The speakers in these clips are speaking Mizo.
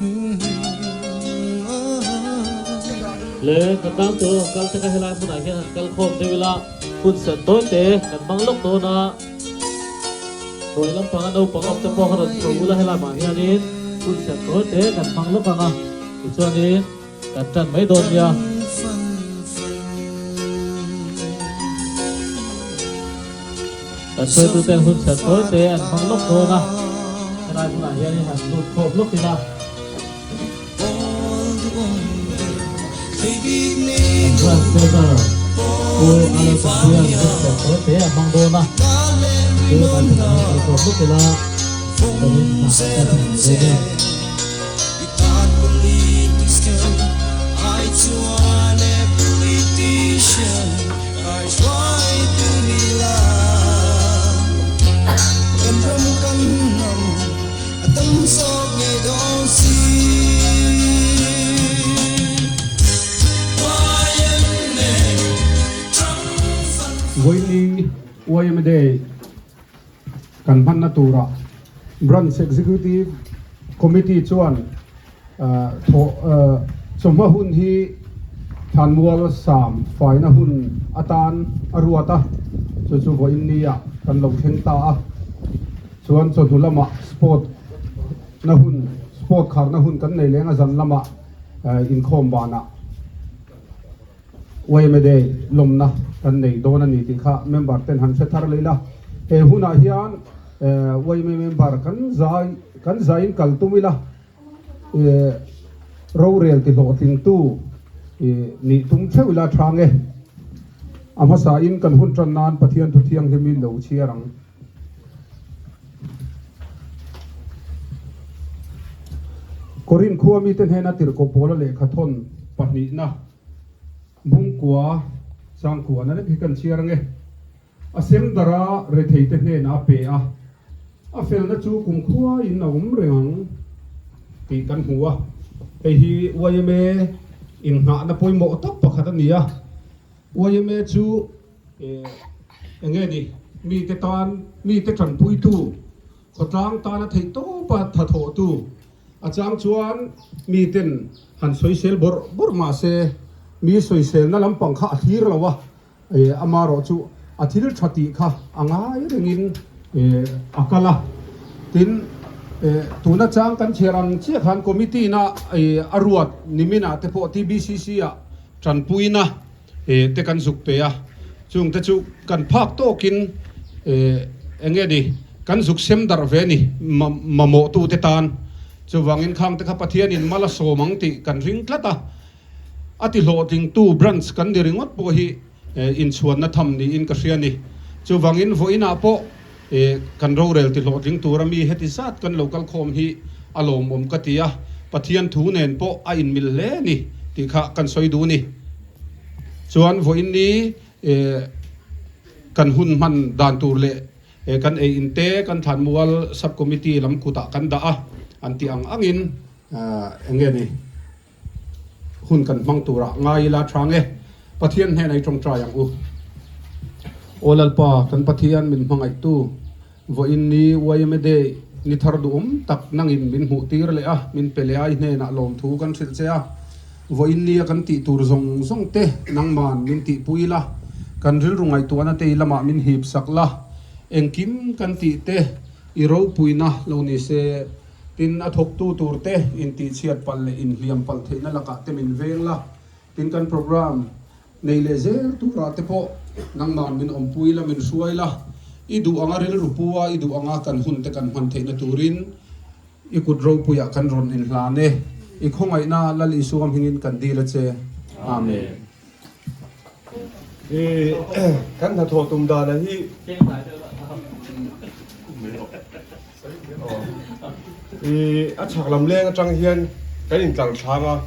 Le kan tan tur rawn kal te kha helai hmunah hian han kal khawm deuh ila, hun sen tawi te kan hmang lawk dawn a, hnuai lampanga naupang awm te pawh kha rawn chho ula helai hmah hianin hun sen tawi te kan hmang lawk ang a, tichuanin kan tan mai dawn nia. Kan hruaituten hun sen tawi te an hmang lawk dawn a, helai hmunah hianin han lut khawm lawk ila. Kan branch treasurer Pu Alo Chanpuia'n hun sen tawi te a hmang dawn a, chu helai hmunah hian kal khawm lawk ila, kan in hna kan tan thei dawn nia. Vawiin YMA Day kan hmanna turah Branch Executive Committee chuan Thawh chawhma hun hi Thlanmual Sam faina hun atan a ruat a, chu chu vawiin nia kan lo thleng ta a. Chuan chawhnu lamah sport na hun, sport kharna hun kan nei leng a, zan lamah inkhawm banah YMA Day lawmna kan nei dawn a ni tih kha member ten han hre thar leh ila. He hunah hian YMA member kan zai kan zaiin kal tum ila. Rorel ti hlawhtlingtu nih tum theuh ila tha nge? A hmasain kan hun tan nan Pathian thu thianghlimin lo chhiar ang. Korinth khua mite hnena tirhkoh Paula lehkha thawn pahnihna Bungkua Changkuana lek hi kan chhiar ange. A sem darh a, retheite hnenah a pe a, a felna chu kumkhuain a awm reng ang tih kan hmu a. Hei hi yma inngahna pawimawh tak pakhat a ni a. Yma chu eng nge ni, mite tan, mite tanpuitu, khawtlang tana theihtawpa thathawhtu, a chang chuan miten han sawisel bawrh bawrh mah se, mi sawiselna lampang kha a thlir lo a. Amarawh chu a thil tha tih kha a ngai rengin a kal a. Tin, tuna chang kan chhiar ang chiah khan committee na a ruat niminah te pawh TBCC ah tanpuina te kan zuk pe a. Chung te chu kan phak tawkin eng nge ni kan zuk sem darh ve ni mamawhtu te tan. Chuvangin khang te kha Pathianin mal a sawm ang tih kan ring tlat a. A ti hlawhtlingtu branch kan ni ringawt pawh hi inchhuanna tham niin ka hria ni. Chuvangin vawiinah pawh kan rorel ti hlawhtling tura mi heti zat kan lo kal khawm hi a lawmawm ka ti a, Pathian thu nen pawh a inmil hle ni tih kha kan sawi duh ni. Chuan vawiin ni kan hun hman dan tur leh kan ei in te kan thlanmual sub committee lam kutah kan dah a, an tih ang angin eng nge ni? Hun kan hmang turah ngai ila tha nge? Pathian hnenah i tawngtai ang u. Aw Lalpa, kan Pathian min hmangaihtu, vawiin ni yma Day ni thar duhawm tak nangin min hmuh tir leh a, min pe leh a, i hnenah lawmthu kan hrilh che a. Vawiin nia kan tih tur zawng zawng te nangman min tihpui la, kan rilru ngaihtuahna te i lamah min hip sak la, engkim kan tih te i ropuina lo ni se. Tin, a thawktu turte intihchhiat palh leh inhliam palh theihna lakah te min veng la. Tin, kan program nei leh zel turah te pawh nangmah min awmpui la, min hruai la. I duh anga rilru pu a, i duh anga kan hun te kan hman theihna turin i kut ropuiah kan rawn inhlan e. I khawngaihna Lal Isua hmingin kan dil a che. Amen. I kan hnathawh tum dana hi I a chhak lam leng atang hian kan intlar thlang a,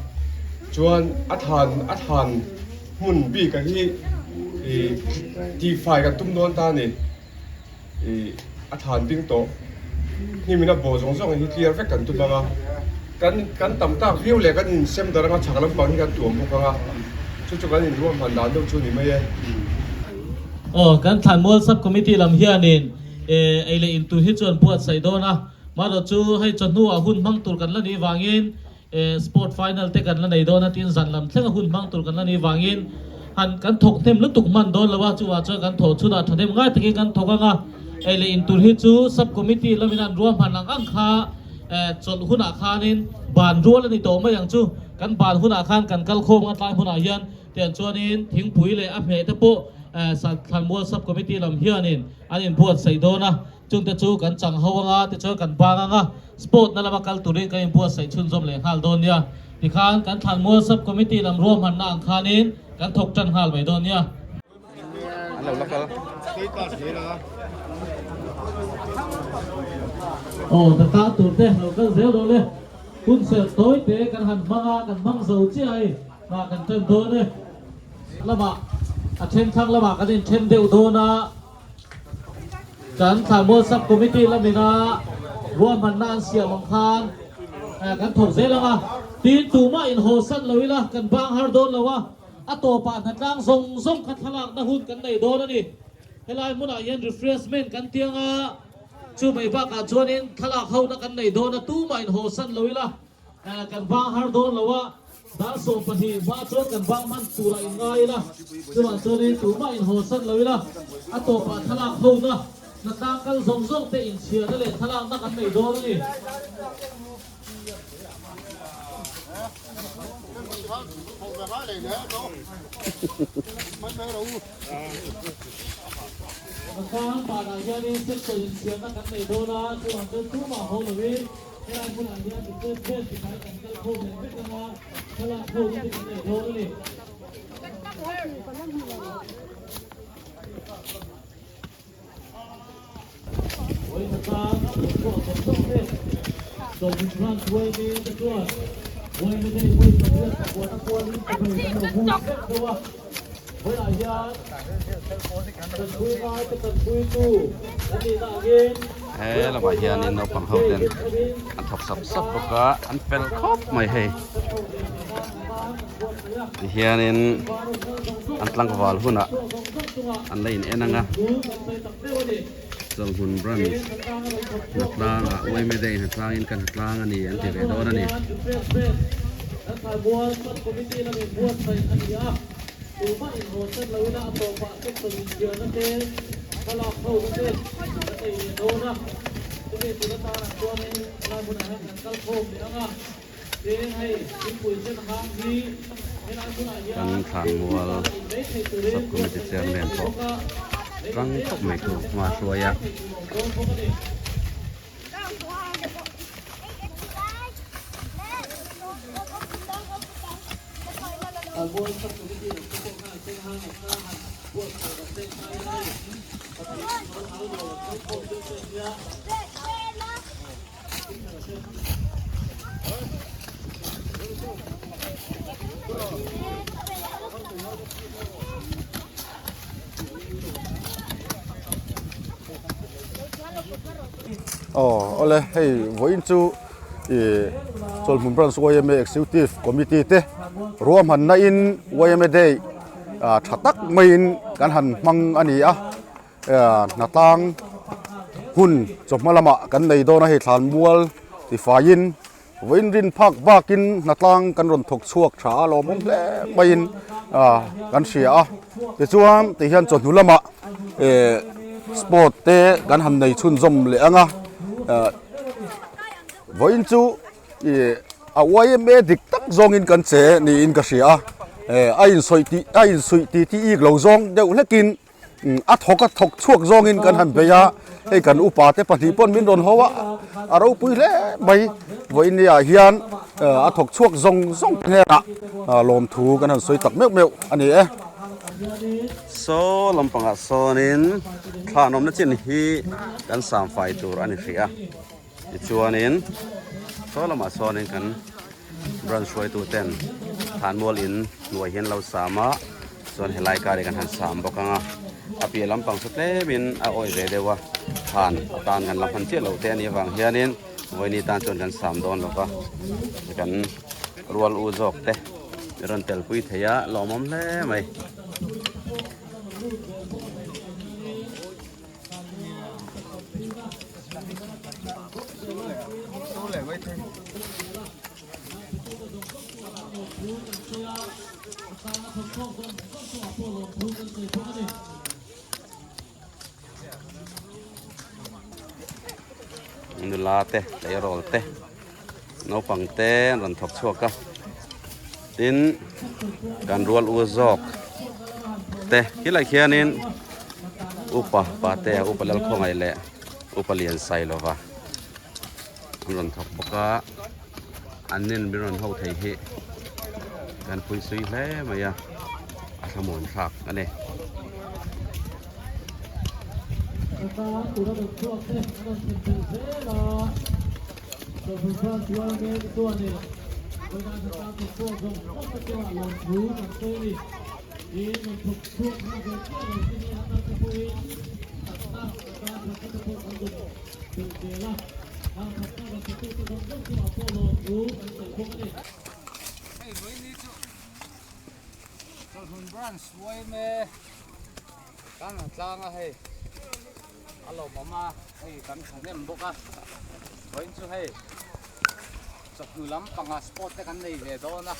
chuan a than a than hmun bik a hi i tihfai kan tum dawn ta a ni. I a than ding tawh hnim in a bawh zawng zawng hi clear vek kan tum ang a, kan kan tam tak viau leh kan insem darh anga chhak lampang hi kan tuam bawk ang a, chu chu kan inruahman dan deuh chu a ni mai e. Aw, kan Thlanmual Sub Committee lam hianin. Ei leh in tur hi chuan buatsaih dawn a, Mahlo chu hei chawhnuah hun hmang tur kan la nih vangin sport final te kan la nei dawn a tin zan lam thlenga hun hmang tur kan la nih vangin han kan thawk hnem lutuk hman dawn lo a, chuvah chuan kan thawh chhunah thahnem ngai takin kan thawk ang a, ei leh in tur hi chu sub committee lamin an ruahman ang ang kha chawlh hunah khanin ban rual a ni tawh mai ang chu, kan ban hunah khan kan kal khawm ang a tlai hmunah hian tiang chuanin thingpui leh a hmeh te pawh Thlanmual sub committee lam hianin an inbuatsaih dawn a. Chungte chu kan chang ho anga, tichuan kan bang anga, sport na lama kal turin kan inbuatsaih chhunzawm leh nghal dawn nia. Tikhan kan Thlanmual Sub Committee lam ruahmanna ang khanin kan thawk tan nghal mai dawn nia. An lo la kal. Aw, ka tang tur te lo kal zel rawh le. Hun serh tawi te kan han hmang a, kan hmang zo chiah hei, hna kan tan dawn e. Lamah, a then thlang lamah kan inthen deuh dawn a. Kan Thlanmual Sub Committee lamina ruahmanna an siam ang khan kan thawk zel ang a, tin tumah inhawsan lo ila kan bang har dawn lo a, a tawpah hnatlang zawng zawng kha thlalakna hun kan nei dawn a ni. Helai hmunah hian refreshment kan ti ang a, chu mai bakah chuanin thlalak hona kan nei dawn a, tumah inhawsan lo ila. Kan bang har dawn lo a, dar 12 hma chuan kan bang hman turah in ngai ila, chuvang chuanin tumah in haw san lo ila, a tawpah thlalak hona, hnatlang kal zawng zawng te inchhiarna leh thlalakna kan nei dawn a ni. Hnatlang banah hianin sector inchhiarna kan nei dawn a, chuvang chuan tumah haw lovin, Helai hmunah hian request vel chi kai kan kal khawm leh vek ang a, thlalak ho te kan nei dawn a ni. Vawiin atan a thawhchhuah zawng zawng te Chawhming Branch Uaimi te chuan Uaimi Day vawi 89 kualin chawhmei kan lo buk vek deuh a. Vawiinah hian tanpui ngaite tanpuitu kan nihna angin He lamah hianin naupang ho ten an thawk sap sap bawk a, an fel khawp mai hei. Tihianin an tlangval hunah an la in en ang a, Chawlhmun branch hnatlangah Uaime Day hnatlangin ka hnatlang a ni an ti ve dawn a ni. Kan thlanmual sub committee chairman pawh tang khawp mai thu hma hruai a. Aw awle hei vawiin chu ih Chawlhmun Branch yma Executive Committee te ruahmanna in yma Day ah tha tak maiin kan han hmang a ni a. Hnatlang hun chawhma lamah kan nei dawn a hei thlanmual tifaiin vawiin rin phak bakin hnatlang kan rawn thawk chhuak tha a lawmawm hle maiin kan hria a tichuan tihian chawhnu lamah eh sport te kan han nei chhunzawm leh ang a vawiin chu ih a yma dik tak zawngin kan che niin ka hria a eh a insawi tih a insuih tih tih ik lo zawng deuh hlekin. A thawk a thawk chhuak zawngin kan han bei a, hei kan upa te pahnih pawn min rawn ho a, a ropui hle mai. Vawiin ni ah hian a thawk chhuak zawng zawng hnenah lawmthu kan han sawi tak meuh meuh a ni e. Saw lampangah sawnin thlanawmna chin hi kan samfai tur a ni hrih a, tichuanin saw lamah sawnin kan Branch hruaitu ten thlanmual in hnuai hian lo sam a chuan helai kar hi kan han sam bawk ang a a piah lampang chu tlem in a awih ve deuh a thlan atan kan la hman chiah loh te anih avang hianin vawiini tan chuan kan sam dawn lo va kan rual u zawk te i rawn tel pui thei a lawmawm hle mai. Nula te tleirawl te naupang te an rawn thawk chhuak a tin kan rual u zawk te khilai khianin upa pate a upa Lalkhawngaih leh upa Liansailova an rawn thawk bawk a an nen min rawn ho thei hi kan pui sui hle mai a a thlamuan thlak a ni. Hei vawiin hi chu Chawlhhmun Branch yma kan han tlang a hei a lawmawm a hei kan thahnem bawk a vawiin chu hei chawhnu lam panga sport te kan nei ve dawn a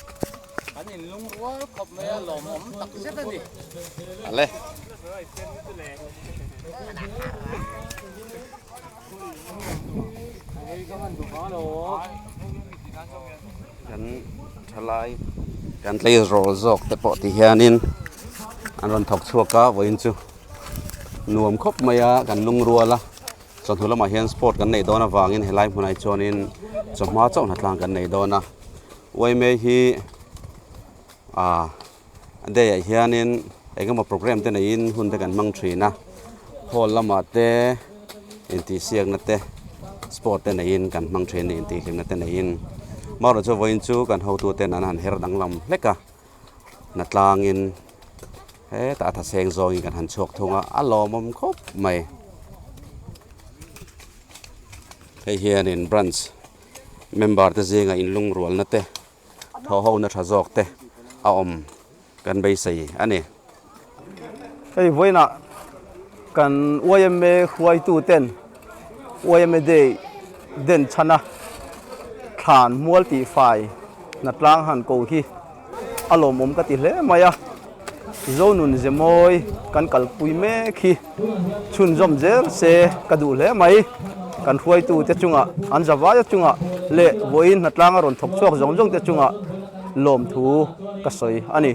kan inlung rual khawp mai a lawmawm tak zet a ni. Ale. Kan thalai kan tleirawl zawk te pawh ti hianin an rawn thawk chhuak a vawiin chu nuam khawp mai a kan lungrual a chawhnu lamah hian sport kan neih dawn avangin helai hmunah hi chuanin chawhma chauh hnatlang kan nei dawn a uaime hi ah day ah hianin eng emaw program te neiin hun te kan hmang thin a hall lamah te intihsiakna te sport te neiin kan hmang thin a ni intihhlimna te neiin amaherawhchu vawiin chu kan hotu ten an han her danglam hlek a hnatlangin hetah a thaseng zawngin kan han chhuak thung a a lawmawm khawp mai hei hianin branch member te zingah inlungrualna te. Thaw ho na tha zawk te a awm kan beisei a ni. Hei vawiinah kan yma hruaitu ten yma Day den chhana thlan mual tih fai hnatlang han ko hi a lawmawm ka ti hle mai a. Zonun Zemawi kan kalpui mek hi chhunzawm zel se ka duh hle mai. Kan hruaitute chungah, an zavaia chungah leh vawiin hnatlanga rawn thawk chhuak zawng zawngte chungah lawmthu ka sawi a ni.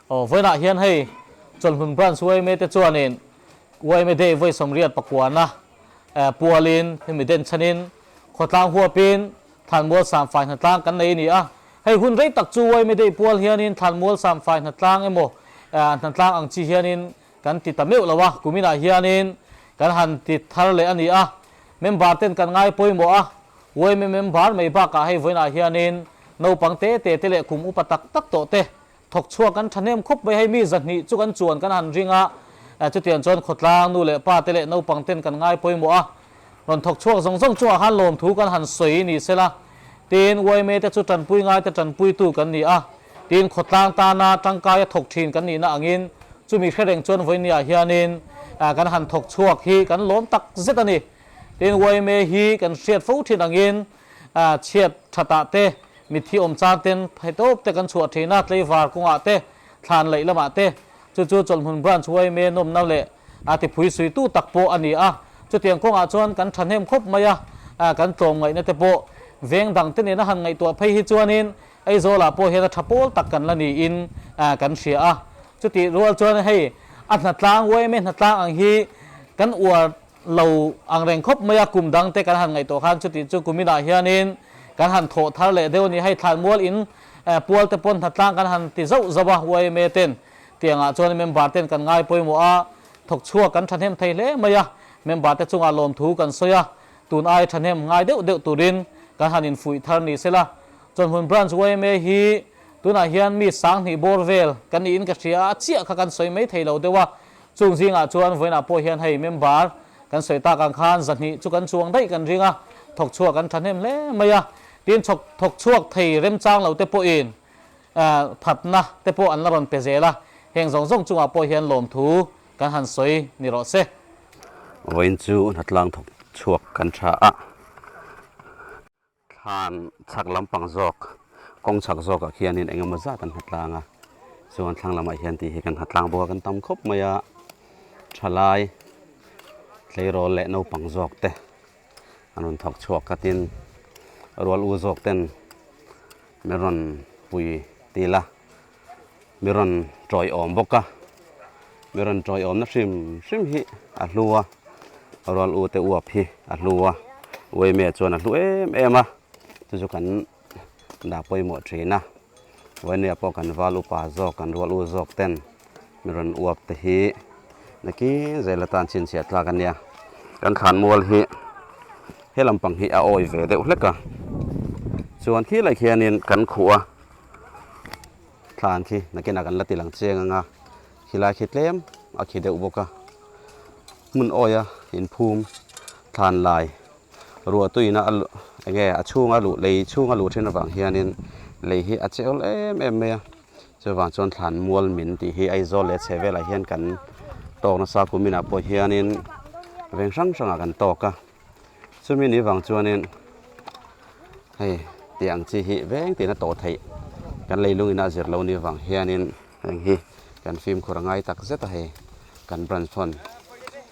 Aw vawiinah hian hei Chawlhmun Branch yma te chuanin yma Day vawi 80 pakuana pualin hemi den chhanin khawtlang huapin Thlanmual Samfai hnatlang kan nei a ni a. Hei hun rei tak chu yma Day pual hianin Thlanmual Samfai hnatlang emaw hnatlang ang chi hianin Kan ti ta meuh lo a, kuminah hianin kan han ti thar leh a ni a, member ten kan ngai pawimawh a, yma member mai bakah hei vawiinah hianin naupang te te te leh kum upa tak tak tawh te thawk chhuak kan thahnem khawp mai, hei mi 200 chu kan chuan kan han ring a, chutiang chuan khawtlang nu leh pa te leh naupang ten kan ngai pawimawh a, rawn thawk chhuak zawng zawng chungah khan lawmthu kan han sawi ni sela, tin yma te chu tanpui ngai te tanpuitu kan ni a, tin khawtlang tana tangkaia thawk thin kan nihna angin chumi hre reng chuan vawinia hianin kan han thawk chhuak hi kan lawm tak zet a ni. Tin yma hi kan hriat fo thin angin chhiat thatah te, mitthi awm chang ten phaitawp te kan chhuah thin a, tleivar kawngah te, thlan laih lamah te, Chu chu Chawlhmun Branch yma nawmna leh a tiphui suitu tak pawh a ni a. Chutiang kawngah chuan kan thahnem khawp mai a, kan tlawmngaihna te pawh veng dang te nena han ngaihtuah phei hi chuanin Aizawlah pawh hian a tha pawl tak kan la niin kan hria a. Chutih rual chuan hei a hnatlang yma hnatlang ang hi kan uar lo ang reng khawp mai a, kum dang te kan han ngaihtuah khan chutih chu kuminah hianin kan han thawh thar leh deuh a ni. Hei Thlanmual in pual te pawn hnatlang kan han ti zauh zauh a yma ten tiangah chuan member ten kan ngai pawimawh a, thawk chhuak kan thahnem thei hle mai a, member te chungah lawmthu kan sawi a, tun ai thahnem ngai deuh deuh turin kan han infuih thar ni sela. Chawlhmun Branch yma hi. Tunah hian mi 2000 bawr vel kan niin ka hria a, a chiah kha kan sawi mai thei lo deuh a. Chung zingah chuan vawiinah pawh hian hei member kan sawi tak ang khan 200 chu kan chuang daih kan ring a, thawk chhuak an thahnem hle mai a. Tin, chhawk thawk chhuak thei remchang lo te pawhin phatna te pawh an la rawn pe zel a, heng zawng zawng chungah pawh hian lawmthu kan han sawi ni rawh se. Vawiin chu hnatlang thawk chhuak kan tha a, thlan chhak lampang zawk, kawng chhak zawkah khianin eng emaw zat an hnatlang a, chuan thlang lamah hian tih hi kan hnatlang bawk a, kan tam khawp mai a, thalai tleirawl leh naupang zawk te an rawn thawk chhuak khatin rual u zawk ten min rawn pui til a. Mi rawn tawiawm bawk a, mi rawn tawiawmna hrim hrim hi a hlu a, rual u te uap hi a hlu a, uaime chuan a hlu em em a, chu chu kan dah pawimawh thin a, uaime pawh kan val upa zawk kan rual u zawk ten mi rawn uap te hi nakin zel atan chhinchhiah tlak a nia, kan thlan mual hi he lampang hi a awi ve deuh hlek a, chuan khilai khianin kan khuh a. Thlan khi nakinah kan la ti lang chiang ang a, khilai khi tlem a khi deuh bawk a, hmun awia inphum thlan lai ruah tuina a eng nge a chhunga luh lei chhunga luh thin avang hianin lei hi a cheu em em mai a, chuvang chuan thlan mual min tih hi Aizawl leh chhe velah hian kan tawk nasa kuminah pawh hianin veng hrang hrangah kan tawk a. Chumi ni vang chuanin hei tih ang chi hi veng tina tawh theih kan leilung ina zir lo ni vang hianin heng hi kan fimkhur a ngai tak zet a hei kan branch pawn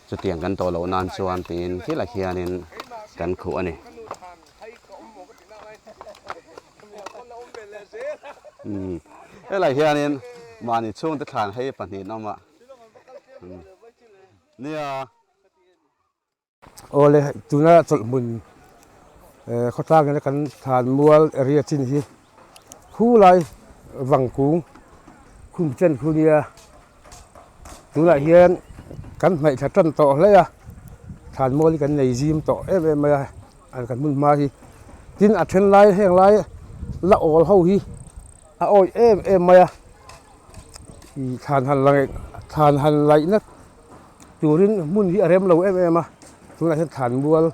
chutiang kan tawh loh nan chuan tiin thilah hianin kan khuh a ni. Helai hianin mahni chhungte thlan hei pahnihin awm a nia. Awle tuna chawlhhmun khawtlang ina kan thlan mual area chin hi khu lai vangkung khum chen khu nia tunah hian kan hnaih thla tan tawh hle a thlan mual hi kan nei zim tawh em em mai a an kan hmun hma hi tin a then lai heng lai la awl ho hi a awih em em mai a ih thlan han la thlan han laihna. Turin hmun hi a rem lo em em a, tunah hian thlan mual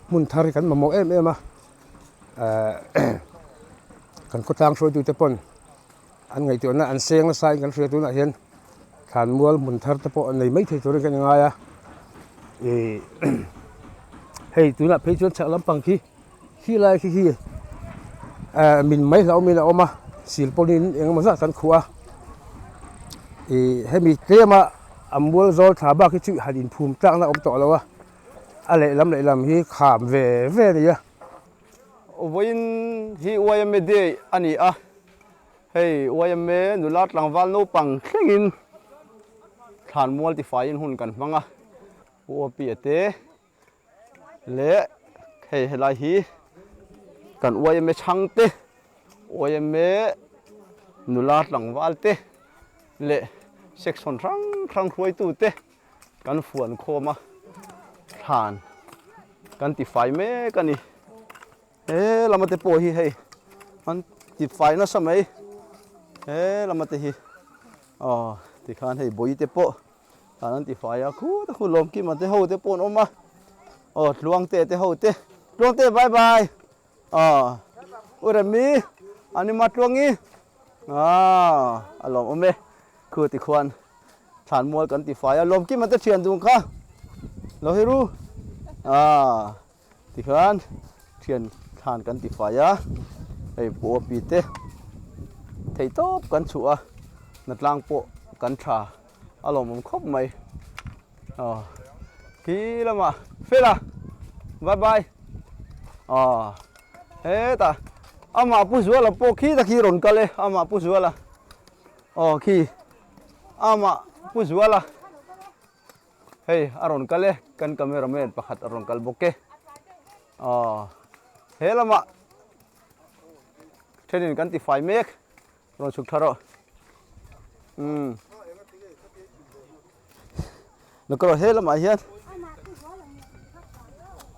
hmun thar hi kan mamawh em em a, ehh kan khawtlang hruaitute pawn an ngaihtuahna an seng nasa in kan hria tunah hian thlan mual hmun thar te pawh nei mai thei turin kan ngai a, ihh hei tunah phei chuan chhak lampang khi khi lai khi khi ehh min mai hlauhawmin a awm a silpawlin engemaw zat kan khuh a ih hemi tlema a mual zawl thla bak hi chu han inphum tlakna a awm tawh lo a a lehlam lehlam hi kham ve ve a ni a. Vawiin hi YMA Day a ni a, hei YMA nula tlangval naupang thlengin thlanmual tifaiin hun kan hmang a, Pu Awpia te. Leh hei helai hi kan yma chhangte yma nula tlangval te leh section hrang hrang hruaitu te kan fuan khawm a thlan kan ti fai mek a ni he lama te pawh hi hei an ti fai nasa mai he lama te hi aw tikhan hei bawi te pawh. Tah an ti fai a khu ta khu lawmkima te ho te pawh an awm a aw tluangte te ho te tluangte bye bye aw u remi anima tluangi aw a lawm awm e khu ti khuan thlan mual kan ti fai a lawmkima te thian dun kha lo hi ru aw tikhian thian thlan kan ti fai a hei pawh pi te theihtawp kan chhuah a hnatlang pawh kan tha. A lawmawm khawp mai aw khi lamah fela bye bye aw hetah amah pu zuala pawh khi ta khi rawn kal e amah pu zuala aw khi amah pu zuala hei a rawn kal e kan camera man pakhat a rawn kal bawk e aw he lamah thenin kan tifai mek. Rawn chhuk tha rawh. Umm. Lo kal rawh he lamah hian.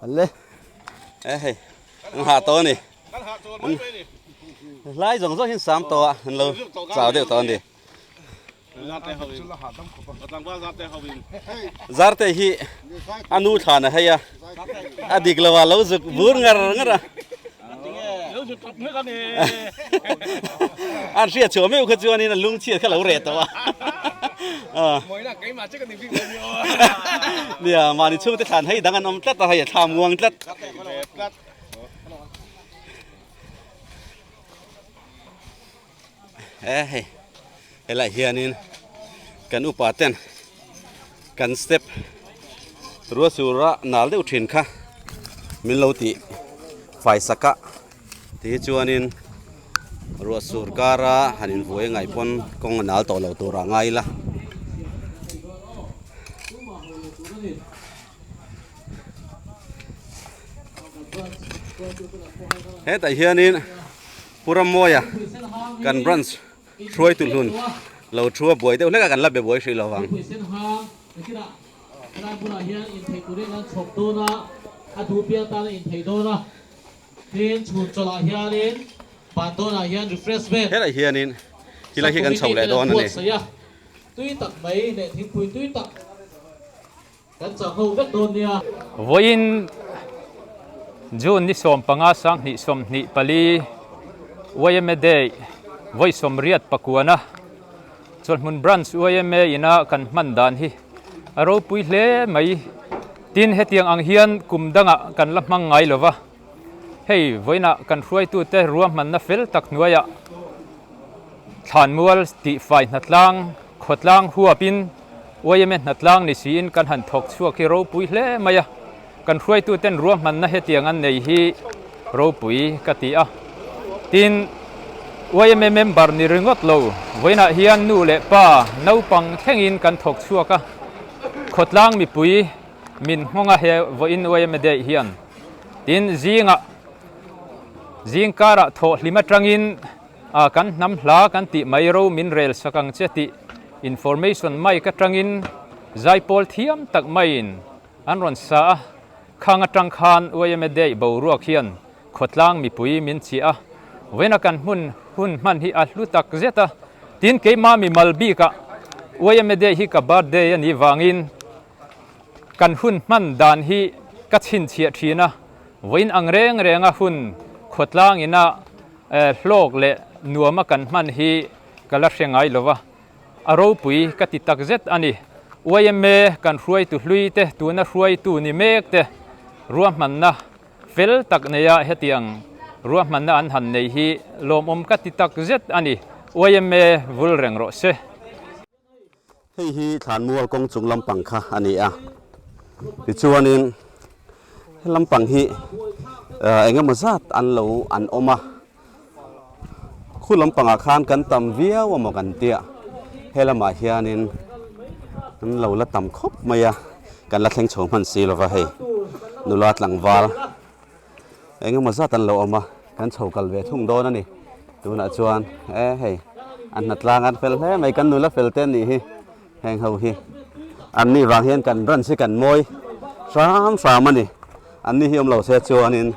An le. Eh hei. An ha to ni. Lai zawng zawng hian sam tawh a an lo chau deuh tawh a ni. Zarte hi a nu thlan a hei a, a dik lo a lo zuk bur ngar ngar a. An hriat chhuah meuh kha chuanin a lung chhiat kha lo reh tawh a. Nia, mahni chhungte thlan hei dang an awm tlat a, hei a thla muang tlat. E hei helai hianin kan upa ten kan step rua sura nal deuh thin kha min lo tih fai sak a ti hi chuanin ruah sur kara han invuai ngaih pawn kawng a nal tawh lo tur ah ngai ila. Hetah hianin Pu Rammawia kan branch hruaitu hlun lo thu a buai deuh hlek a kan la be buai hrih lo vang. Hetah hianin tilai hi kan chho leh dawn a ni. Kan chah ho vek dawn nia. Vawiin June ni 15 2024 yma Day vawi 88 a Chawlhmun Branch yma ina kan hman dan hi a ropui hle mai. Tin, hetiang ang hian kum dangah kan la hmang ngai lova, hei vawiinah kan hruaitute ruahmanna fel tak hnuaiah Thlanmual tihfai hnatlang khawtlang huapin yma hnatlang ni siin kan han thawk chhuak hi ropui hle mai a, kan hruaituten ruahmanna hetiang an nei hi ropui ka ti a. Tin, yma member ni ringawt lo, vawiinah hian nu leh pa naupang thlengin kan thawk chhuak a, khawtlang mipui min nghawng a he vawiin yma day hian. Tin, zingah zingkarah thawhhlim atangin A kan hnam hla kan tih mai ro min rel sak ang che tih information mic atangin zaipawl thiam tak maiin an rawn sa a, khang atang khan yma Day boruak hian khawtlang mipui min chiah a, vawiina kan hmun hun hman hi a hlu tak zet a, tin keimah mimal bikah yma Day hi ka birthday a nih vangin Kan hun hman dan hi ka chhinchhiah thin a, vawiin ang reng renga hun khawtlang ina hlawk leh nuama kan hman hi ka la hre ngai lova, a ropui ka ti takzet a ni. Yma kan hruaitu hlui te, tuna hruaitu ni mek te ruahmanna fel tak neia hetiang ruahmanna an han nei hi lawmawm ka ti takzet a ni. Yma vul reng rawh se. Hei hi Thlanmual kawng chung lampang kha a ni a, tichuanin he lampang hi eng emaw zat an lo an awm a, khu lampangah khan kan tam viau amaw kan tia, he lamah hianin an lo la tam khawp mai a, kan la thleng chho hman si lova hei nula tlangval. Eng emaw zat an lo awm a, kan chho kal ve thung dawn a ni. Tunah chuan e hei an hnatlang an fel hle mai, kan nula fel te an nih hi heng ho hi. An nih vang hian kan branch hi kan mawi hram hram a ni. An ni hi awm lo se chuanin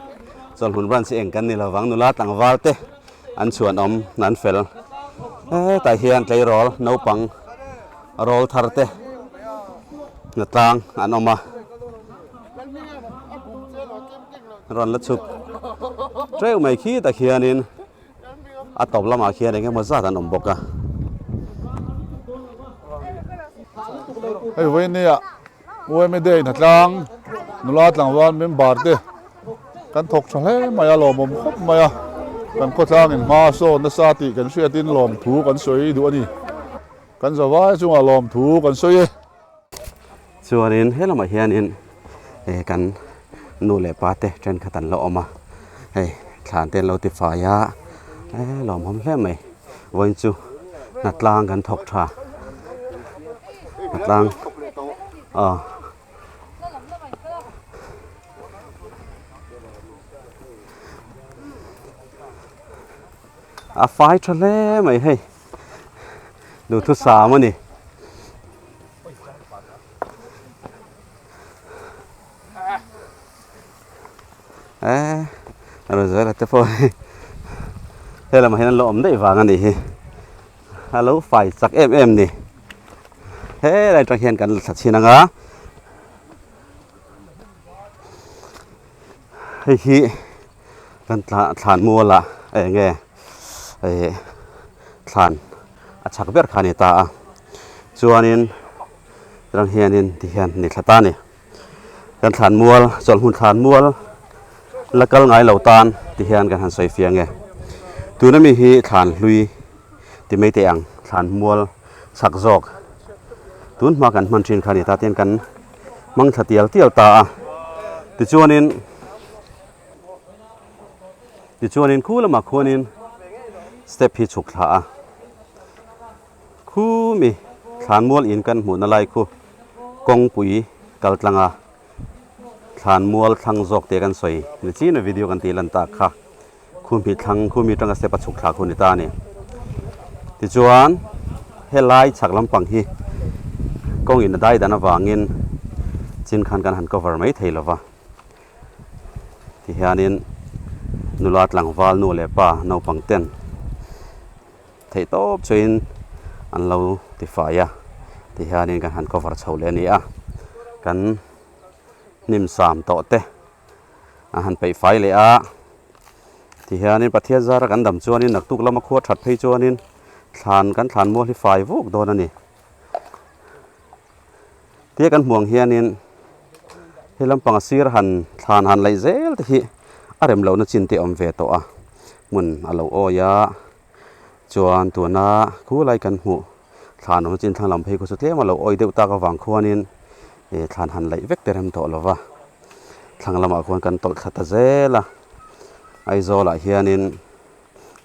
Chawlhmun branch hi eng kan ni lovang, nula tlangval te an chhuan awm an fel. Hetah hian tleirawl naupang rawl thar te hnatlang an awm a. Rawn la chhuk teuh mai khi tak hianin a tawp lamah khian eng emaw zat an awm bawk a. Hei vawinia UMA Day hnatlang nula tlangval member te kan thawk tha hle mai a, lawmawm khawp mai a, kan khawtlangin hma a sawn nasa tih kan hriatin lawmthu kan sawi duh a ni. Kan zavai chungah lawmthu kan sawi e. Chuanin he lamah hianin eh kan nu leh pa te thenkhat an la awm a hei thlan te an lo ti fai a eh lawmawm hle mai vawiin chu hnatlang kan thawk tha hnatlang aw. A fai tha hle mai hei duhthusam a ni. Eh, Rozela te pawh hi. Helamah hian an lo awm daih vang a nih hi. A lo fai chak em em ni. Helai atang hian kan la thla chhin ang a. Hei hi kan thlan mual ah eng nge ih thlan a chak ber kha a ni ta a. Chuanin tirang hianin tihian ni thla ta a ni. Kan thlan mual chawlhhmun thlan mual la kal ngai lo tan ti hian kan han sawi fiang e. Tuna mi hi thlan hlui ti mai teh ang thlan mual chak zawk tun hma kan hman thin kha a ni ta ten kan hmang thla tial tial ta a. Tichuanin tichuanin khu lamah khuanin step hi chhuk thla a. Khu mi thlanmual in kan hmuhna lai khu kawngpui kal tlang a, thlanmual thlang zawk te kan sawi ni chin a video kan tih lan tak kha khu mi thlang khu mi atanga step a chhuk thla khu ni ta a ni. Tichuan helai chhak lampang hi kawng in a dai dan avangin chin khan kan han cover mai thei lova tihianin nula tlangval nu leh pa naupang ten Theih tawp chuin an lo ti fai a, tihianin kan han cover chho leh a ni a, kan hnim sam tawh te an han peih fai leh a, tihianin Pathian zara kan dam chuanin naktuk lama khua that phei chuanin thlan kan thlan mual hi fai vuk dawn a ni. Tia kan hmuh ang hianin he lampang a sir han thlan han laih zel te hi a rem lohna chin te a awm ve tawh a, hmun a lo awi a. Chuan tuna khulai kan hmuh thlan awm chin thlang lam phei khaw chu tlem a lo awi deuh tak avang khuanin ih thlan han laih vek te rem tawh lo va, thlang lamah khuan kan tawlh thla ta zel a, Aizawl ah hianin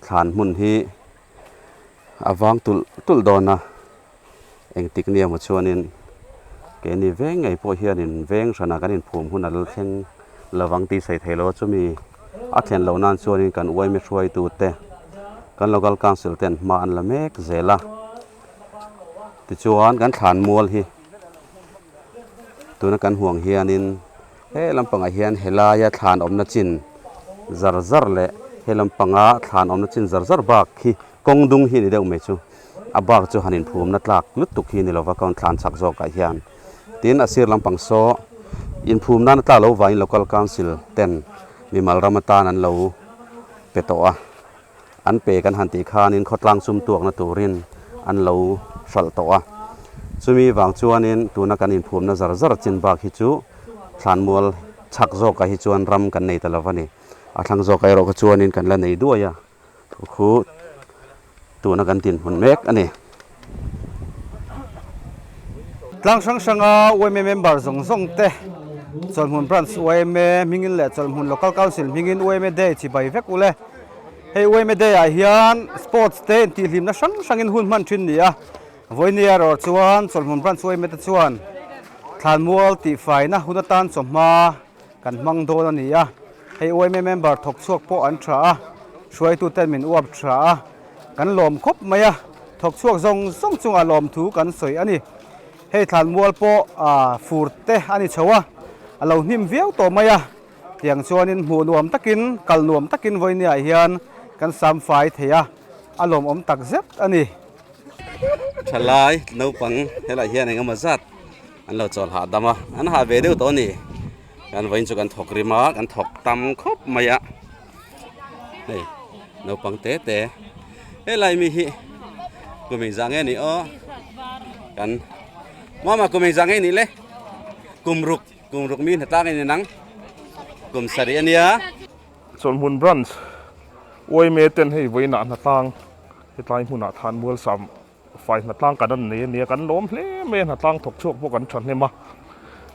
thlan hmun hi a vang tulh tulh dawn a, engtik ni emaw chuanin keini veng ngei pawh hianin veng hranah kan inphum hun a la thleng lovang tih sawi thei lo a, chumi a thlen loh nan chuanin kan uaime hruaitute kan local council ten hma an la mek zel a, tichuan kan thlan mual hi tuna kan huang hianin he lampangah hian helaia thlan awmna chin zar zar leh he lampanga thlan awmna chin zar zar bak hi kawng dung hi a ni deuh mai chu. A bak chu han inphumna tlak lutuk hi ni lova kawn thlan chak zawkah hian. Tin, a sir lampang saw inphum nana tlak lo vangin Local Council ten mimal ram atan an lo pe tawh a. An pe kan han tih khanin khawtlang sum tuakna turin an lo hralh tawh a. Chumi vang chuanin tuna kan inphumna zar zar chin bak hi chu thlanmual chak zawkah hi chuan ram kan nei ta lo va ni. A thlang zawkah erawh kha chuanin kan la nei duai a. Khu tuna kan dinhmun mek a ni. Tlang hrang hranga yma member zawng zawng te Chawlhmun Branch yma hmingin leh Chawlhmun Local Council hmingin yma Day chibai vek ule. Hei yma Day ah hian sports te intihhlimna hrang hrangin hun hman thin ni a. Vawinia erawh chuan Chawlhmun Branch yma te chuan thlanmual tihfaina hun atan chawhma Kan hmang dawn a ni a, hei yma member thawk chhuak pawh an tha a, hruaituten min uap tha a, kan lawm khawp mai a, thawk chhuak zawng zawng chungah lawmthu kan sawi a ni. Hei thlanmual pawh fur te a ni chho a, a lo hnim viau tawh mai a, tiang chuanin hmuh nuam takin, kal nuam takin vawinia hian kan sam fai thei a, a lawmawm tak zet a ni. Thalai naupang helai hian engemaw zat an lo chawl hahdam a an hah ve deuh tawh a ni kan vawiin chu kan thawk rim a kan thawk tam khawp mai a hei naupang te te helai mi hi kum engzah nge ni aw kan mama kum engzah nge nih le kum ruk kum ruk mi hnatlang a ni nang kum sarih a nia. Chawlhmun branch yma ten hei vawiinah hnatlang hetlai hmunah Thanmual sam Fai hnatlang kan an nei a nia, kan lawm hle mai a, hnatlang thawk chhuak pawh kan thahnem a.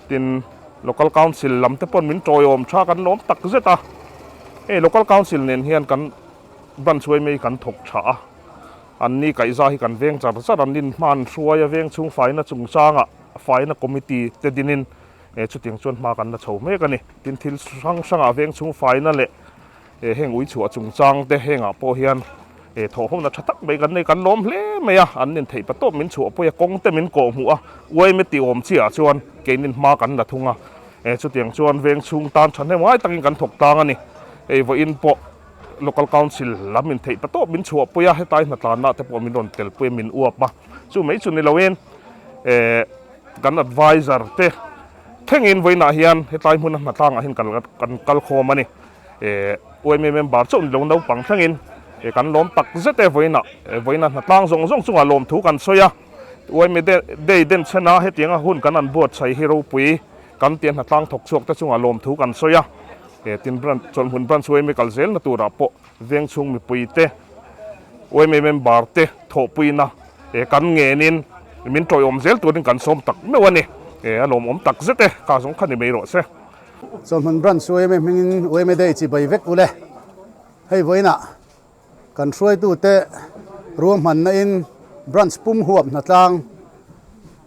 Tin, Local Council lam te paw'n min tawiawm tha kan lawm tak zet a. Hei Local Council nen hian kan branch huai mai kan thawk tha a, an ni kaihza hi kan veng char char, an nin hman hruai a veng chhung faina chungchangah faina committee te dinin chutiang chuan hma kan la chho mek a ni. Tin, thil hrang hrangah veng chhung faina leh Heng ui chhuah chungchang te hengah pawh hian thawhhawmna tha tak mai kan nei, kan lawm hle mai a, an intheih pa tawp min chhuah pawih a, kawng te min kawh hmuh a, uaime tih awm chiah ah chuan keinin hma kan la thung a, chutiang chuan veng chhung tan thahnem ngai takin kan thawk tlang a ni. Hei vawiin pawh Local Council lam in theih patawp min chhuahpui a, hetlai hnatlanna te pawh min rawn telpui a, min uap a, chu mai chu ni loin kan advisor te thlengin vawiinah hian hetlai hmuna hnatlangah hian kan kal khawm a ni. Yma member chauh ni lo naupang thlengin kan lawm tak zet e vawiinah vawiina hnatlang zawng zawng chungah lawmthu kan sawi a, yma day denchhen a hetianga hun kan an buatsaih hi ropui kan tia hnatlang thawk chhuak te chungah lawmthu kan sawi a, tin branch chawlhhmun branch yma kal zelna turah pawh veng chhung mipui te yma member te thawhpuina kan ngenin min tawiawm zel turin kan sawm tak meuh a ni, a lawmawm tak zet e, ka zawng kha ni mai rawh se. Chawlhhmun branch yma hmingin yma day chi bai vek ule. Hei vawiinah kan hruaitute ruahmanna in branch pum huap hnatlang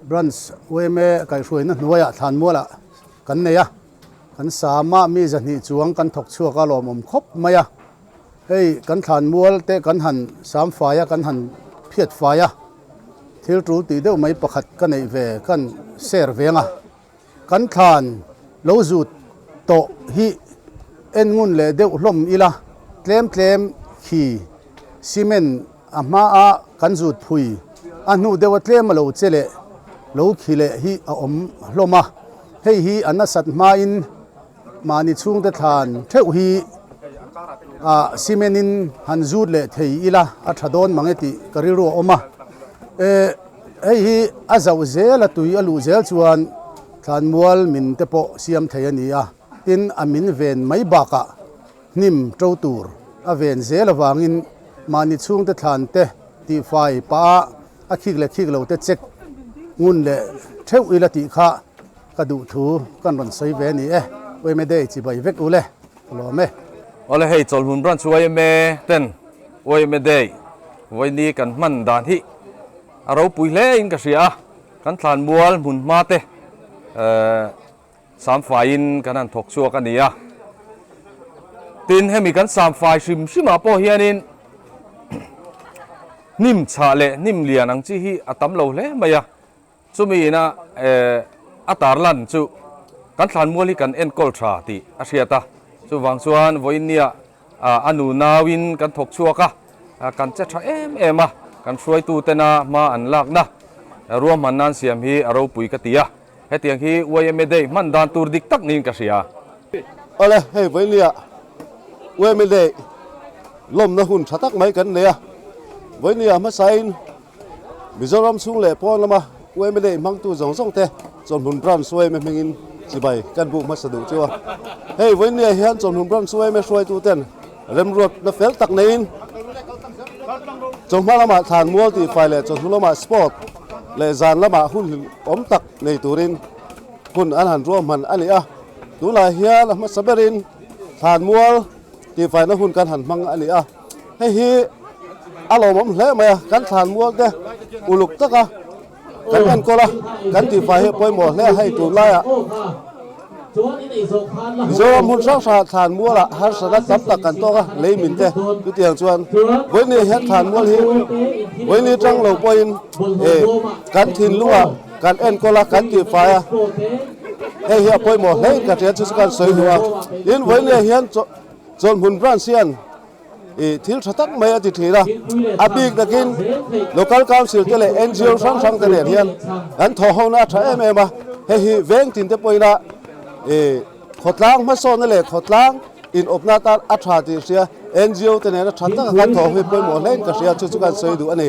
branch yma kaihhruaina hnuaiah thlanmualah kan nei a. Kan sama mi zahnih chuang kan thawk chhuak a lawmawm khawp mai a. Hei kan thlanmual te kan han sam fai a, kan han phiat fai a. Thil tul tih deuh mai pakhat ka neih ve kan share veng a. Kan thlan lo zut tawh hi en ngun leh deuh hlawm ila, tlem tlem khi cement a hmaa kan zut phui a hnu deuha tlem a lo che leh lo khi leh hi a awm hlawm a, hei hi a nasat hmain mahni chhungte thlan theuh hi a cement in han zut leh thei ila a tha dawn mang e tih ka rilru a awm a. Hei hi a zauh zel a tui a luh zel chuan thlanmual min te pawh siam thei a ni a, tin a min ven mai bakah hnim to tur a ven zel avangin mahni chhungte thlan te tihfai pah a khik leh khik lo te check ngun leh theuh ila tih kha ka duh thu kan rawn sawi ve a ni e. Yma Day chibai vek u le, ka lawm e. Awle hei Chawlhmun Branch yma ten yma Day vawiini kan hman dan hi a ropui hle in ka hria a, kan thlanmual hmun hma te samfaiin kan han thawk chhuak a ni a. Tin hemi kan samfai hrim hrimah pawh hianin hnim chhah leh hnim lian ang chi hi a tam lo hle mai a. Chumi ina a tarlan chu kan thlanmual hi kan enkawl tha tih a hriat a, chuvang chuan vawiinnia a nu nauin kan thawk chhuak a, kan che tha em em a, kan hruaitutena hma an lakna ruahman nan siam hi a ropui ka ti a, hetiang hi yma Day hman dan tur dik tak niin ka hria. Awle, hei vawiinnia yma Day lawmna hun tha tak mai kan nei a, vawiinnia hmasain Mizoram chhung leh pawn lama yma hmangtu zawng zawng te Chawlhmun Branch yma hmingin chibai kan buk hmasa duh chu a. Hei vawiinniah hian Chawlhmun Branch yma hruaitu ten remruatna fel tak neiin chawhma lamah thlanmual tihfai leh chawhnu lamah sport leh zan lamah hun hlimawm tak nei turin hun an han ruahman a ni a. Tunah hian a hmasa berin thlanmual tihfaina hun kan han hmang a ni a. Hei hi a lawmawm hle mai a, kan thlanmual te uluk taka kan enkawl a, kan tihfai hi a pawimawh hle a, hei tunlaiah Mizoram hmun hrang hrangah thlanmualah harsatna tam tak kan tawk a, lei min te chutiang chuan vawiin hian thlanmual hi vawiin tang lo pawhin kan thinlungah kan enkawl a, kan tihfai a, hei hi a pawimawh hle in ka hria chu chu kan sawi duh a, tin vawiin hian Chawlhmun branch hian ih thil tha tak mai a ti thin a, a bik takin Local Council te leh NGO hrang hrang te nen hian an thawh hona a tha em em a, hei hi veng tin te pawhin a ih khawtlang hmasawnna leh khawtlang inawpna atan a tha tih hria NGO te nena tha taka kan thawh hi pawimawh hle in ka hria chu chu kan sawi duh a ni.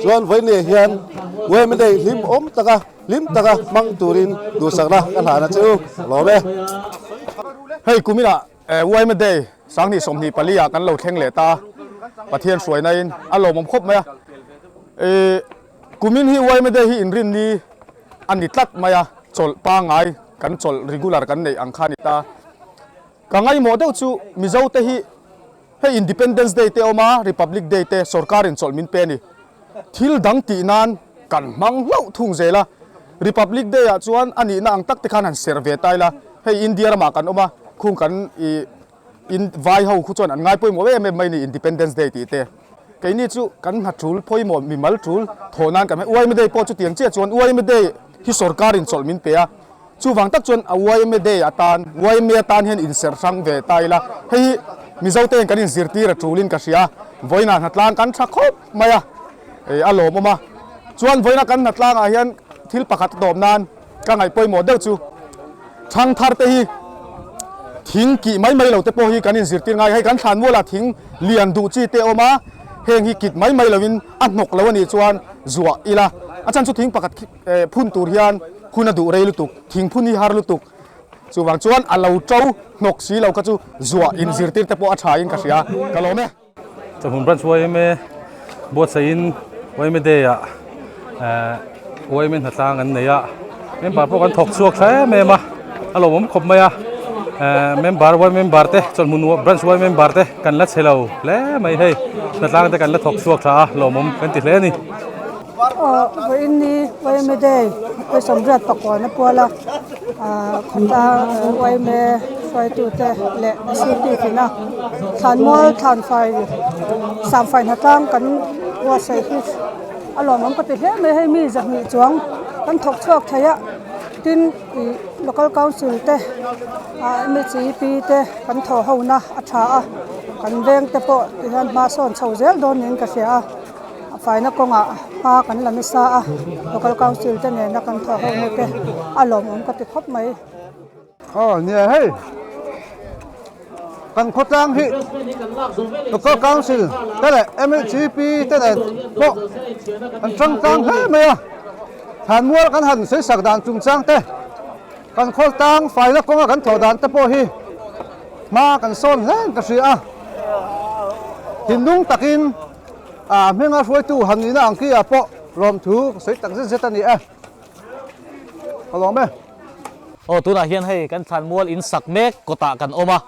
Chuan vawiin hian yma day hlim awm taka hlim taka hmang turin duhsakna ka hlan a che u, lawm e. Hei kuminah Yma Day sanghnih 24 ah kan lo thleng leh ta a, Pathian hruaina in a lawmawm khawp mai a. Kumin hi Yma Day hi inrinni a ni tlat mai a, chawlh pangngai kan chawlh regular kan neih ang kha a ni ta. Ka ngaihmawh deuh chu Mizo te hi hei Independence Day te awm a, Republic Day te sorkarin chawlh min pe a ni. Thil dang tih nan kan hmang hlauh thung zel a, Republic Day ah chuan a nihna ang tak te khan han serh ve ta ila, hei India ramah kan awm a, khung kan ih in vai ho khu chuan an ngai pawimawh em em mai ni Independence Day tih te. Keini chu kan hna tul pawimawh mimal tul thawh nan kan hmang yma Day pawh chutiang chiah chuan yma Day hi sorkar in chawlh min pe a, chuvang tak chuan a yma Day atan yma atan hian inserh hrang ve ta ila, hei hi. Mizote'n kan inzirtir a tulin ka hria. Vawiinah hnatlang kan tha khawp mai a, a lawmawm a. Chuan vawiina kan hnatlangah hian thil pakhat a tawp nan ka ngaih pawimawh deuh chu thangthar te hi thing kih mai mai lo te pawh hi kan inzirtir ngai. Hei kan thlanmualah thing lian duh chi te a awm a, heng hi kit mai mai loin a hnawk lo a nih chuan zuah ila. A chhan chu thing pakhat phun tur hian hun a duh rei lutuk, thing phun hi har lutuk. Chuvang chuan a lo to hnawk si lo kha chu zuah inzirtir te pawh a tha in ka hria. Ka lawm e. Chawhmun Branch yma buatsaihin yma Day ah yma hnatlang an nei a, member pawh kan thawk chhuak tha em em a, a lawmawm khawp mai a, member yma member te Chawhmun Branch yma member te kan la chhe lo hle mai hei, hnatlang te kan la thawk chhuak tha a, lawmawm kan ti hle a ni. Aw vawiin ni yma Day Pawisawmriat pakua na puala khawtlang yma hruaitute leh city tina thlanmual thlanfai samfai hnatlang kan buatsaih hi a lawmawm ka ti hle mai hei mi zahnih chuang kan thawk chhuak thei a tin ih local council te ah mhip te kan thawh ho na a tha a kan veng te pawh tihian hma sawn chho zel dawn niin ka hria a. A faina kawngah hma kan la nasa a, Local Council te nena kan thawh ho na te a lawmawm ka ti khawp mai. Aw nia hei kan khawtlang hi Local Council te leh MHCP te nen pawh an tangtlang hle mai a, thlanmual kan han sawisak dan chungchang te, kan khawtlang faina kawnga kan thawh dan te pawh hi hma kan sawn hle in ka hria a, thinlung takin A hminga hruaitu han nihna ang khi ah pawh lawmthu ka sawi tak zet zet a ni e. Ka lawm e. Aw tunah hian hei kan thlanmual in sak mek kawtah kan awm a,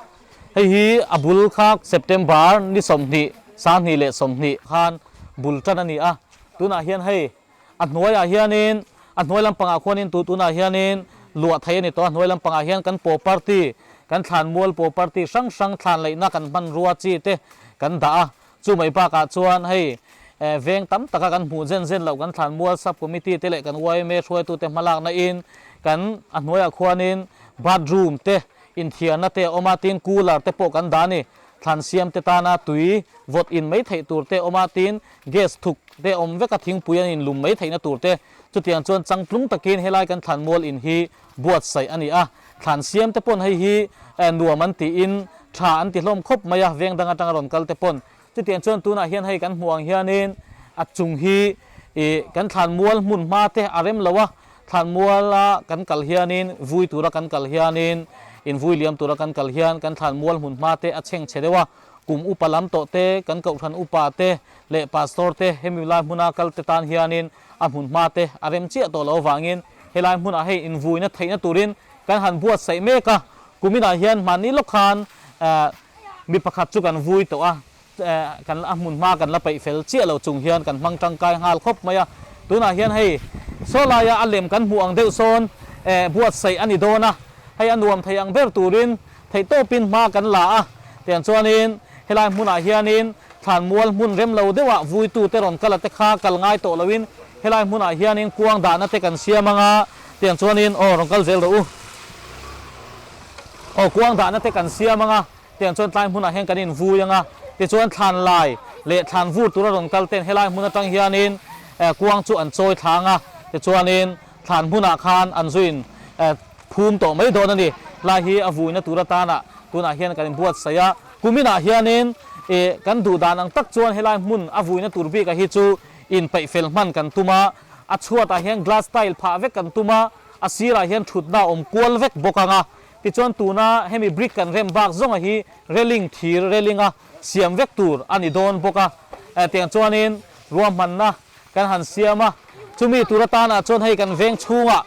hei hi a bul kha September ni 20, 2020 khan bul tan a ni a, tunah hian hei a hnuaiah hianin a hnuai lampangah khuanin tu tunah hianin luah thei a ni tawh a, hnuai lampangah hian kan property kan thlanmual property hrang hrang thlan laihna kan hmanrua chi te kan dah a, Chu mai bakah chuan hei veng tam taka kan hmuh zen zen loh kan thlanmual sub committee te leh kan yma hruaitute hmalakna in kan a hnuaiah khuanin bathroom te inthiarna te a awm a, tin cooler te pawh kan dah a ni. Thlan siam te tana tui vawt in mai theih tur te a awm a, tin gas thuk te a awm vek a, thingpui an inlum mai theihna tur te. Chutiang chuan changtlung takin helai kan thlanmual in hi buatsaih a ni a, thlan siam te pawn hei hi nuam an tiin tha an ti hlawm khawp mai a, veng dang atanga rawn kal te pawn. Chutiang chuan tunah hian hei kan hmuh ang hianin a chung hi ih kan thlanmual hmun hma te a rem lo a, thlanmuala kan kal hianin vui tura kan kal hianin invui liam tura kan kal hian kan thlanmual hmun hma te a chheng chhe deuh a, kum upa lam tawh te, kan kohhran upa te leh pastor te hemi lai hmuna kal te tan hianin a hmun hma te a rem chiah tawh loh avangin helai hmunah hei invuina theihna turin kan han buatsaih mek a, kuminah hian hmanni lawk khan mi pakhat chu kan vui tawh a, kan a hmun hma kan la peih fel chiah lo chung hian kan hmang tangkai nghal khawp mai a, tunah hian hei saw laia a lem kan hmuh ang deuh sawn buatsaih a ni dawn a, hei a nuam thei ang ber turin Theihtawpin hma kan la a, tiang chuanin helai hmunah hianin thlanmual hmun rem lo deuhah vuitute rawn kal a te kha kal ngai tawh loin helai hmunah hianin kuang dahna te kan siam ang a, tiang chuanin aw rawn kal zel rawh u. Aw kuang dahna te kan siam ang a, tiang chuan tlai hmunah hian kan invui ang a, tichuan thlan lai leh thlan vur tura rawn kal ten helai hmun atang hianin kuang chu an chawi thla ang a, tichuanin Thlan hmunah khan an zuin phum tawh mai dawn a ni. Lai hi a vuina tur atana tunah hian kan inbuatsaih a. Kuminah hianin kan duh dan ang tak chuan helai hmun a vuina tur bikah hi chu inpeih fel hman kan tum a. A chhuatah hian glass tile phah vek kan tum a, a sirah hian thutna a awm kual vek bawk ang a. Tichuan tuna hemi brick kan rem bak zawnga hi railing thir railing a siam vek tur a ni dawn bawk a. Tiang chuanin ruahmanna Kan han siam a, chumi tur atanah chuan hei kan veng chhungah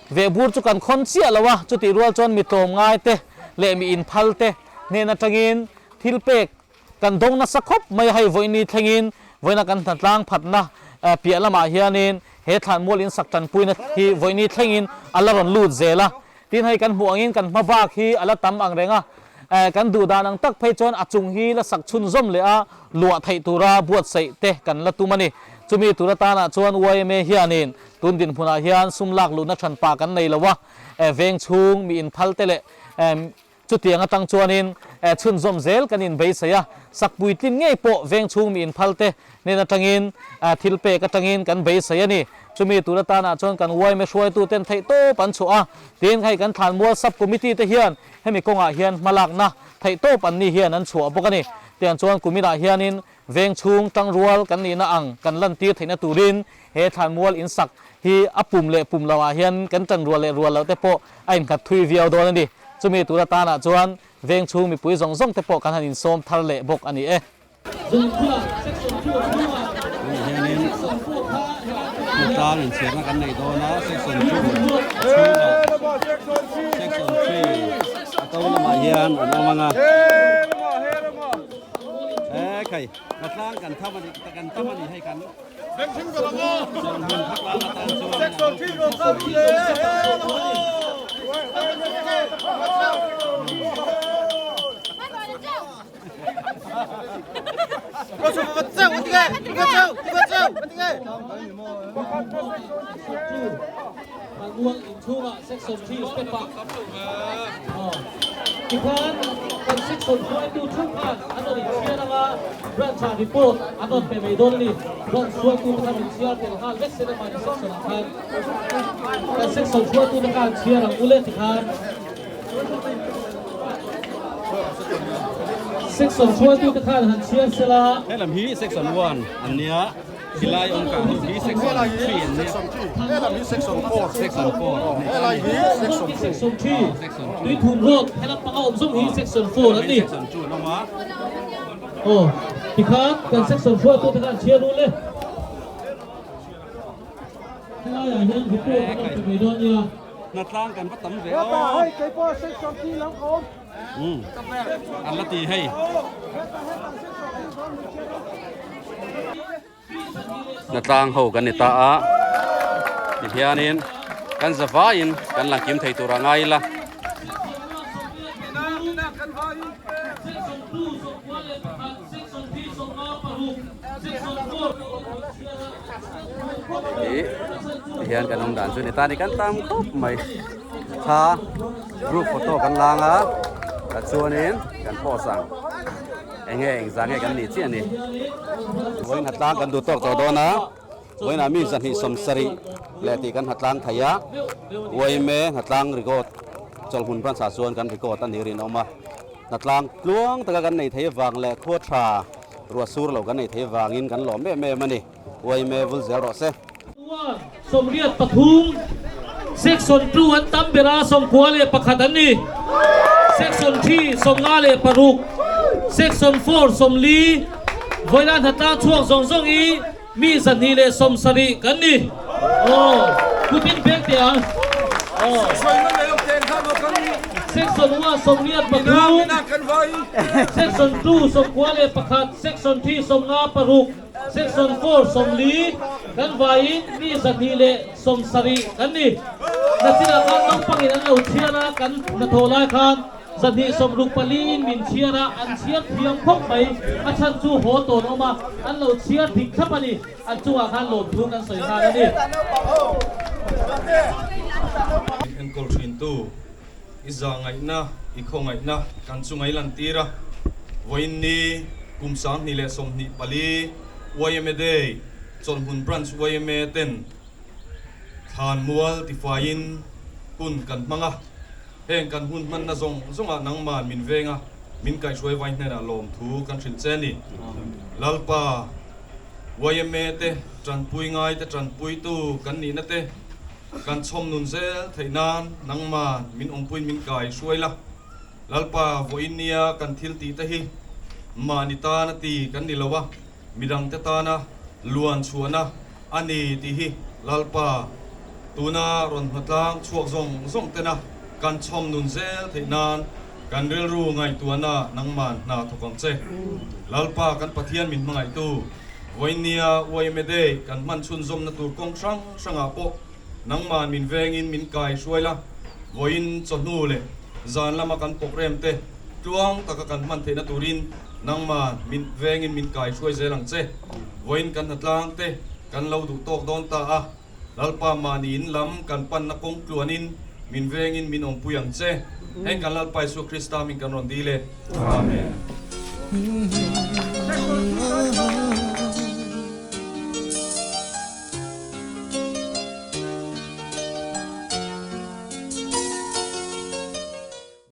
vehbur chu kan khawn chiah lo a, chutih rual chuan mi tlawmngai te leh mi inphal te hnen atangin thil pek kan dawng nasa khawp mai a, hei vawiini thlengin vawiina kan hnatlang phatna piah lamah hianin he thlanmual insak tanpuina hi vawiini thlengin a la rawn lut zel a. Tin hei kan hmuh angin kan hma bak hi a la tam ang reng a, kan duh dan ang tak phei chuan a chung hi la sak chhunzawm leh a luah theih tura buatsaih te kan la tum a ni. Chumi tur atanah chuan yma hianin tun dinhmunah hian sum lak luhna thanpa kan nei lo a, veng chhung mi inphal te leh. Chutiang atang chuanin chhunzawm zel kan inbeisei a, sak puitlin ngei pawh veng chhung mi inphal te hnen atangin thil pek atangin kan beisei a ni. Chumi tur atanah chuan kan yma hruaitu ten theihtawp an chhuah a, tin hei kan thlanmual sub committee te hian hemi kawngah hian hmalakna theihtawp an ni hian an chhuah bawk a ni. Tiang chuan kuminah hianin Veng chhung tangrual kan nihna ang kan lantir theihna turin he thlanmual insak hi a pum leh pum lohah hian kan tanrual leh rual loh te pawh a innghat thui viau dawn a ni. Chumi tur atanah chuan veng chhung mipui zawng zawng te pawh kan han insawm thar leh bawk a ni e. Hnatlang inchhiarna kan nei dawn a, section 2 chhungah section 3 a ko lamah hian an awm ang a. E khai, hnatlang kan tham ani kan tam ani hei kan chawlhmun khawtlang atan chuan Tikhan kan section hruaitu theuh khan an rawn inchhiar anga branch ah report an rawn pe mai dawn a ni. Branch hruaitu te khan inchhiar tel nghal vek se mahni section ah khan kan section hruaitu te khan chhiar ang ule tikhan section hruaitu te khan han chhiar sela. Helam hi section 1 an nia. Helai awm kah ho hi section 3 an nia. Helam hi section 4. Section 4. Helai hi section 2. Section 3. Tui thum road helam panga awm zawng hi section 4 an ni. Section 2 an awm a. Aw tikhan kan section hruaitu te khan chhiar rul e. Helai ah hian report an rawn pe mai dawn nia. Hnatlang kan va tam ve aw. Hei keipawh section 3 lam ka awm. Umm an la ti hei. Hnatlang ho kan ni ta a tihianin kan zavaiin kan lang kim thei tur a ngai ila. Ih tihian kan awm dan chu ni ta ni kan tam khawp mai thla group photo kan lang a tichuanin kan post ang eng nge eng zah nge kan nih chiah a ni vawiin hatlang kan duh tawk tawh dawn a vawiinah mi 270 leh tih kan hatlang thei a uaime hnatlang record chawlhmun branch ah chuan kan record a ni rinawm a hnatlang tluang taka kan nei thei vang leh khua tha ruah sur lo kan nei thei vangin kan lawm em em a ni. Uaime vul zel rawh se. 1, 83, Section 2 an tam ber a, 91 an ni. Section 3, 56, Section 4, 40, Vawilan hnatlang chhuak zawng zawng i mi 270 kan ni. Aw, kutin pek teh ang. Aw. Section 1, 83, Section 2, 91, Section 3, 56, Section 4 40 kan vaiin mi 270 kan ni. Nachinah khan naupangin an lo chhiar a, kan hnathawh lai khan 264 in min chhiar a, an chhiar thiam khawp mai. A chhan chu haw tawn awm a, an lo chhiar dik thlap a ni. An chungah khan lawmthu kan sawi nghal a ni. Enkawl thintu i zahngaihna, i khawngaihna kan chu ngailantir a. Vawiin ni kum 2024 yma Day Chawlhmun Branch yma ten thlanmual tifaiin hun kan hmang a. Heng kan hun hmanna zawng zawngah nangman min veng a, min kaihhruai vai hnenah lawmthu kan hrilh che a ni. Lalpa yma te tanpui ngaite tanpuitu kan nihna te, Kan chhawm nun zel theih nan nangman min awmpuiin min kai hruai la. Lalpa vawiin nia kan thil tih te hi mahni tana ti kan ni lo a, midangte tana luan chhuahna a ni tih hi Lalpa tuna rawn hmatlang chhuak zawng zawng tena kan chhawm nun zel theih nan kan rilru ngaihtuahna nangman hna thawk ang che. Lalpa kan Pathian min hmangaihtu vawiin nia yma Day kan hman chhunzawmna tur kawng hrang hrangah pawh nangman min vengin min kai hruai la, vawiin chawhnu leh zan lama kan program te tluang taka kan hman theihna turin nangman min vengin min kai hruai zel ang che. Vawiin kan hnatlang te kan lo duh tawk dawn ta a, Lalpa mahni in lam kan panna kawng tluanin Min vengin min awmpui ang che. Heng kan Lalpa Isua Krista min kan rawn dil e. Amen.